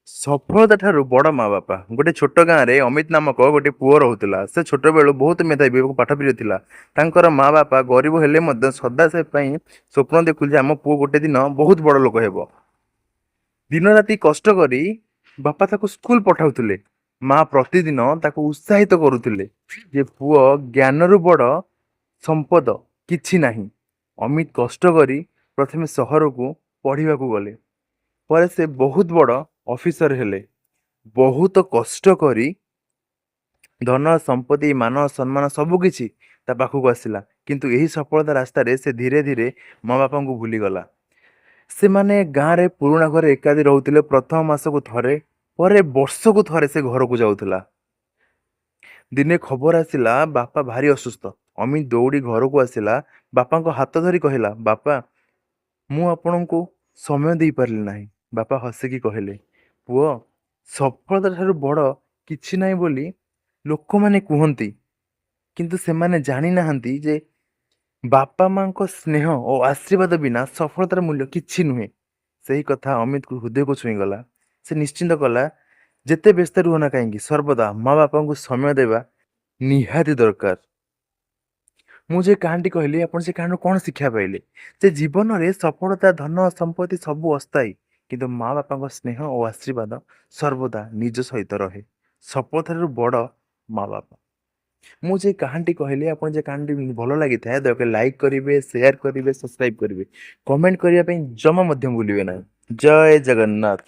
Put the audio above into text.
ସଫଳତା ଠାରୁ ବଡ଼ ମା ବାପା। ଗୋଟେ ଛୋଟ ଗାଁରେ ଅମିତ ନାମକ ଗୋଟେ ପୁଅ ରହୁଥିଲା। ସେ ଛୋଟବେଳୁ ବହୁତ ମେଧାବୀ ଏବଂ ପାଠପ୍ରିୟ ଥିଲା। ତାଙ୍କର ମା ବାପା ଗରିବ ହେଲେ ମଧ୍ୟ ସଦା ସେ ପାଇଁ ସ୍ୱପ୍ନ ଦେଖୁଥିଲେ ଯେ ଆମ ପୁଅ ଗୋଟେ ଦିନ ବହୁତ ବଡ଼ ଲୋକ ହେବ। ଦିନରାତି କଷ୍ଟ କରି ବାପା ତାକୁ ସ୍କୁଲ ପଠାଉଥିଲେ। ମା ପ୍ରତିଦିନ ତାକୁ ଉତ୍ସାହିତ କରୁଥିଲେ ଯେ ପୁଅ, ଜ୍ଞାନରୁ ବଡ଼ ସମ୍ପଦ କିଛି ନାହିଁ। ଅମିତ କଷ୍ଟ କରି ପ୍ରଥମେ ସହରକୁ ପଢ଼ିବାକୁ ଗଲେ। ପରେ ସେ ବହୁତ ବଡ଼ ଅଫିସର ହେଲେ। ବହୁତ କଷ୍ଟ କରି ଧନ, ସମ୍ପତ୍ତି, ମାନ, ସମ୍ମାନ ସବୁକିଛି ତା ପାଖକୁ ଆସିଲା। କିନ୍ତୁ ଏହି ସଫଳତା ରାସ୍ତାରେ ସେ ଧୀରେ ଧୀରେ ମା ବାପାଙ୍କୁ ଭୁଲିଗଲା। ସେମାନେ ଗାଁରେ ପୁରୁଣା ଘରେ ଏକାଠି ରହୁଥିଲେ। ପ୍ରଥମ ମାସକୁ ଥରେ, ପରେ ବର୍ଷକୁ ଥରେ ସେ ଘରକୁ ଯାଉଥିଲା। ଦିନେ ଖବର ଆସିଲା, ବାପା ଭାରି ଅସୁସ୍ଥ। ଅମିତ ଦୌଡ଼ି ଘରକୁ ଆସିଲା। ବାପାଙ୍କ ହାତ ଧରି କହିଲା, "ବାପା, ମୁଁ ଆପଣଙ୍କୁ ସମୟ ଦେଇପାରିଲି ନାହିଁ।" ବାପା ହସିକି କହିଲେ, "ପୁଅ, ସଫଳତା ଠାରୁ ବଡ଼ କିଛି ନାହିଁ ବୋଲି ଲୋକମାନେ କୁହନ୍ତି, କିନ୍ତୁ ସେମାନେ ଜାଣିନାହାନ୍ତି ଯେ ବାପା ମାଙ୍କ ସ୍ନେହ ଓ ଆଶୀର୍ବାଦ ବିନା ସଫଳତାର ମୂଲ୍ୟ କିଛି ନୁହେଁ।" ସେହି କଥା ଅମିତକୁ ହୃଦୟକୁ ଛୁଇଁଗଲା। ସେ ନିଶ୍ଚିନ୍ତ କଲା, ଯେତେ ବ୍ୟସ୍ତ ରୁହ ନା କାହିଁକି, ସର୍ବଦା ମା ବାପାଙ୍କୁ ସମୟ ଦେବା ନିହାତି ଦରକାର। ମୁଁ ଯେ କାହାଣୀଟି କହିଲି, ଆପଣ ସେ କାହାଣୀରୁ କ'ଣ ଶିକ୍ଷା ପାଇଲେ? ଯେ ଜୀବନରେ ସଫଳତା, ଧନ, ସମ୍ପତ୍ତି ସବୁ ଅସ୍ଥାୟୀ, କିନ୍ତୁ ମା ବାପାଙ୍କ ସ୍ନେହ ଓ ଆଶୀର୍ବାଦ ସର୍ବଦା ନିଜ ସହିତ ରହେ। ସଫଳତାଠାରୁ ବଡ଼ ମା ବାପା। ମୁଁ ଯେ କାହାଣୀଟି କହିଲି, ଆପଣ ଯେ କାହାଣୀଟି ଭଲ ଲାଗିଥାଏ, ଦୟାକରି ଲାଇକ୍ କରିବେ, ସେୟାର କରିବେ, ସବସ୍କ୍ରାଇବ୍ କରିବେ। କମେଣ୍ଟ କରିବା ପାଇଁ ଜମା ମଧ୍ୟ ଭୁଲିବେ ନାହିଁ। ଜୟ ଜଗନ୍ନାଥ।